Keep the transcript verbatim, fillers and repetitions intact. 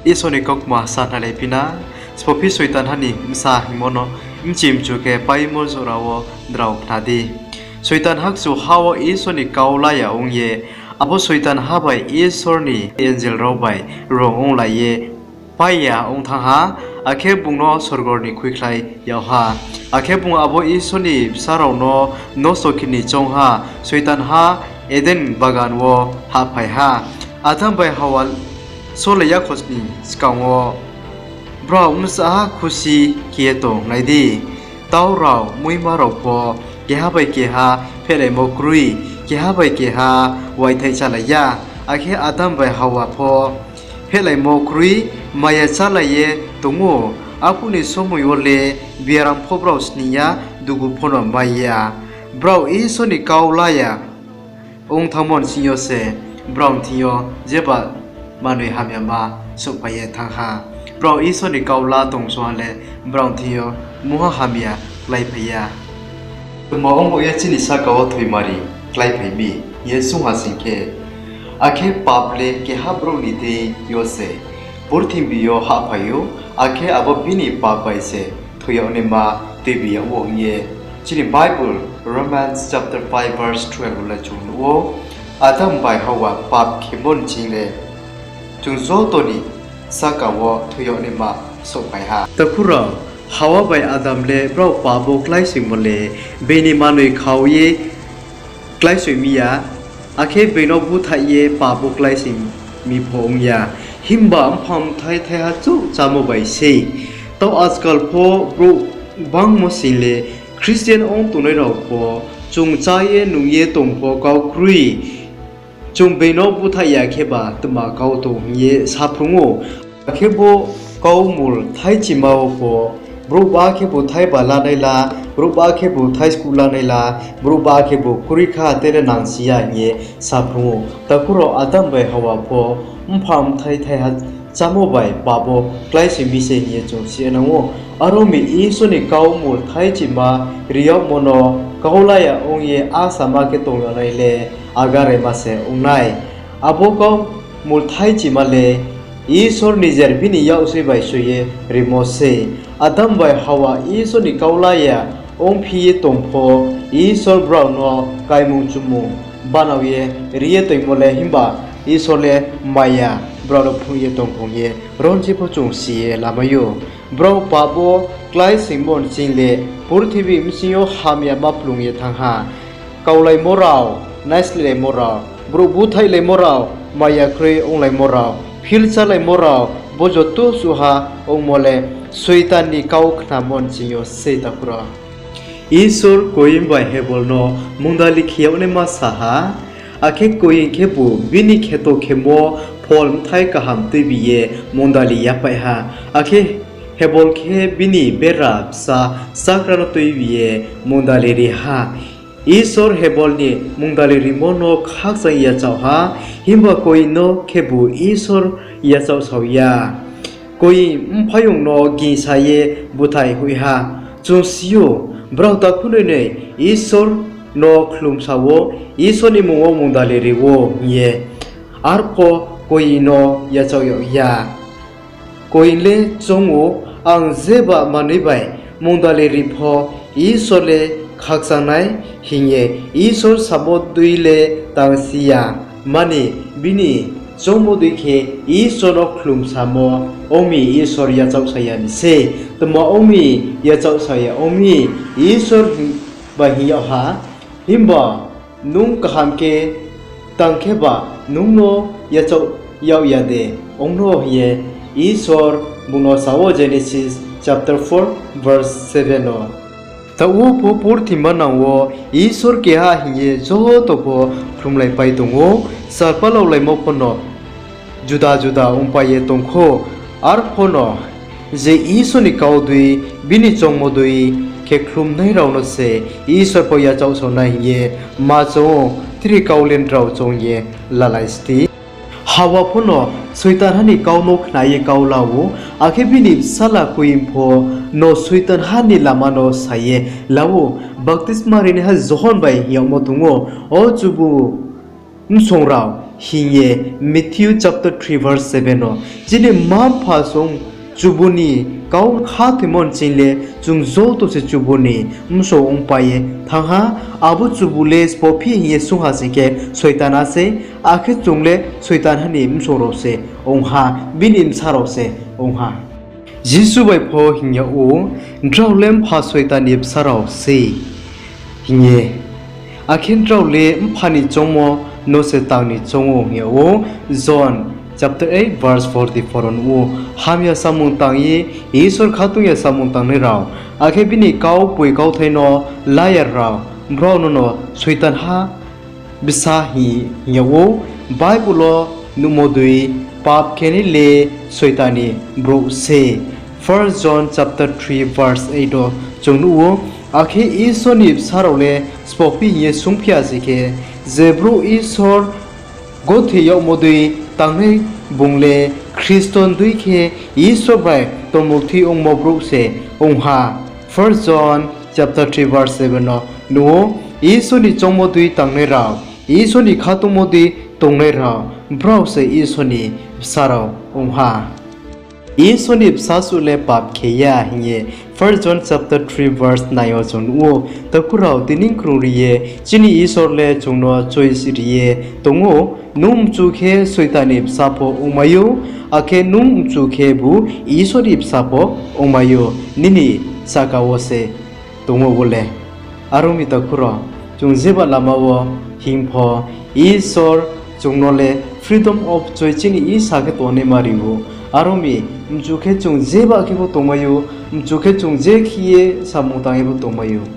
Isor ni kaukma sa khnalaiphi na, sbo phi Soitanha ni bsa hingmo no mchimchu khe paimo jora wo drao khna di. Soitanha kchuha wo Isor ni kau la ya ong ye, abo Soitanha bai Isor ni angel rao bai rung onglai ye pai ya ong thanng ha, akhe bung no sorgo ni khuikhlai yag ha. Akhe bung abo Isor ni bsa rao no nosto khe ni choung ha, Soitanha Eden bagan wo hahphai ha. Adam bai Hawa sole yakho ni skang wo brao bsa ha khusi khe ye tong nai di. Tau rao, muima rao pho keha bai keha phehlaimo kroi, keha bai keha waithai chálai ya. Akhe Adam bai Hawa pho phehlaimo kroi, maya chálai ye tong ou. Arphuh ni somoi wo le biaram pho brao sning ya, dugu pho no mai ya. Brao Isor ni kau la ya ong thanngmo ni sing yo se brao ni thing yo jeba manoi hamyama souhphai ye thanng ha. Brao Isor ni kau la tong song ha le brao ni thing yo mungha hamya kláiphai ya. Tma ong bo ye chini sahka wo thoimari kláiphai mi hing ye swunng ha sing khe, akhe pap le keha brouh ni deing yo se purthimbi yo hahphai ou, akhe abo bini pap bai se thoi yag naima tuibi yag ou hing ye chini Bible Romans chapter five verse twelve wo le chung nuh ou. Adam bai Hawa pap khemo ni ching le chung joto ni sahka wo thoi yag naima souhphai ha. Takhu rao, Hawa bai Adam le brao pap wo kláisoingmo le being ni manoi khau ye kláisoi mi ya, akhe being no búthaih ye pap wo kláisoi mi pho ong ya. Himba mphang bthai thaiha chouh chámo bai sei. Tau ajkal pho brouh gbangma sing le Christian ong tongnai rao pho, chung chá ye nung ye tong pho kau kroi, chung being no búthaih ya kheba tma kau tong hing ye saphrung ou. Akhe bo kau mul thaichima wo pho, brouh ba khebu thaiba lanai la, brouh ba khebu thaiskuh lanai la, brouh ba khebu kroi kha tele nangsi ya hing ye saphrung ou. Takhu rao, Adam bai Hawa pho mphang bthai thaiha chámo bai pap wo kláisoi mi se hing ye chung si ye nang ou. Aro mi Isor ni kau mul thaichima ri yagmo no kau la ya ong ye asama khe tong yag nai le agaraima se ong nai. Abo kau mul thaichima le Isor nijer bini yaksoi bai soi ye rimo sei. Adam bai Hawa Isor ni kau la ya ongphi ye tong pho, Isor brao no kaimung chumung banao ye ri ye tongmo le, himba Isor le maya brao no phnuh ye tong phung ye ronsi pho chung si ye lamai ou. Brao pap wo kláisoingmo ni ching le purthimbi bsing yo hamyama plung ye thanng ha. Kaulaimo rao, naislehmo rao, brouh búthaihlaimo rao, maya kroi onglaimo rao, phil chálaimo rao, bo joto suhha ongmo le Soitan ni kau khnamo ni ching yo sei, takhu rao. Isor Koyin bai Hebol no mungdali khe yag naima sa ha, akhe Koyin khebu bini kheto khemo phol bthai kaham tuibi ye mungdali yaphai ha, akhe Hebol khe bini bera bsa chákra no tuibi ye mungdali ri ha. Isor Hebol ni mungdali rimo no khakchang yachaoh ha, himba Koyin no khebu Isor yachaohsao ya. Koyin mphaiyong no gingsa ye búthaih hoih ha. Chung si ou, brao takhu noi noi Isor no khlumsa wo, Isor ni mmung wo mungdali ri ou hing ye. Arpho Koyin no yachaoh yag ya. Koyin le choung ou, ang jeba manoi bai mungdali ri pho Isor le khakchang nai hing ye, Isor samo dei le tangsi ya. Mani bini choungmo dei khe Isor no khlumsamo ong mi Isor yachaohsa ya ni sei. Tma ong mi yachaohsa ya ong mi? Isor hing-, bai hing yag ha, himba nung kaham khe tang kheba nung no yachaoh yag ya de ong no hing ye Isor bung no sa wo Genesis chapter four verse seven no. Taoh wo pho purthima nang wo Isor keha hing ye joto pho khlumlaipai tong ou, salpalaolaimo pho no juda juda ongpai ye tong kho. Arpho no je Isor ni kau dei, bini choungmo dei khe khlumnai rao no se Isor pho yachaohsao nai hing ye ma choung ou, tre kau le nrao choung ye lalai sdi. Hawa pho no Soitanha ni kau no khna ye kau la ou, akhe bini bsala Koyin pho no Soitanha ni lama no sa ye la ou. Baptisma rinaiha Johon bai hing yagmo tong ou, O Chubu, bsong rao hing ye Matthew chapter three verse seven wo. Chini mma-mpha song Chubu ni kau khathoimo nching le chung joto se Chubu ni bsong ongpai ye thanng ha. Abo Chubu le sbo phi hing ye swunng ha sing khe, Soitan ha sei, akhe chung le Soitanha ni bsong rao se ong ha, bini bsa rao se ong ha. Jisu bai pho hing yag ou, Nrao le mpha Soitan ni bsa rao sei, hing ye. Akhe nrao le mpha ni choungmo no se tang ni choung ou, hing yag ou. John chapter eight verse forty-four wo nuh ou. Hamya samung tang ye Isor khatung ya samung tangnai rao, akhe bini kau poi kauthai no la ya rao, brao no no Soitanha bsa hing, hing yag ou. Bible wo nuhmo dei, pap khenai le Soitan ni brouh se. First John chapter three verse eight wo chung nuh ou. Akhe Isor ni bsa rao le sbo phi hing ye swunngphi ya sing khe, je brouh Isor gothoi yagmo dei tangnai, bung le Khristo ni dei khe Isor bai tongmulthoi ongmo brouh se ong ha. First John chapter three verse seven no nuh ou. Isor ni choungmo dei tangnai rao, Isor ni khatungmo dei tongnai rao, brao se Isor ni bsa rao ong ha. Isor ni bsasuh le pap khe ya hing ye First John chapter three verse nine wo chung nuh ou. Takhu rao, tini krung ri ye chini Isor le chung no choice ri ye tong ou. Nung mchu khe Soitan ni bsa pho ongmai ou, akhe nung mchu khebu Isor ni bsa pho ongmai ou. Nini sahka wo se tong ou bo le. Are ong mi takhu rao, chung jeba lama wo hing pho, Isor chung no le freedom of choice chini isa khe tongnaima ri ou. Are ong mi, mchu khe chung jeba khe pho tongmai ou, mchu khe chung je khe ye samung tang ye pho tongmai ou.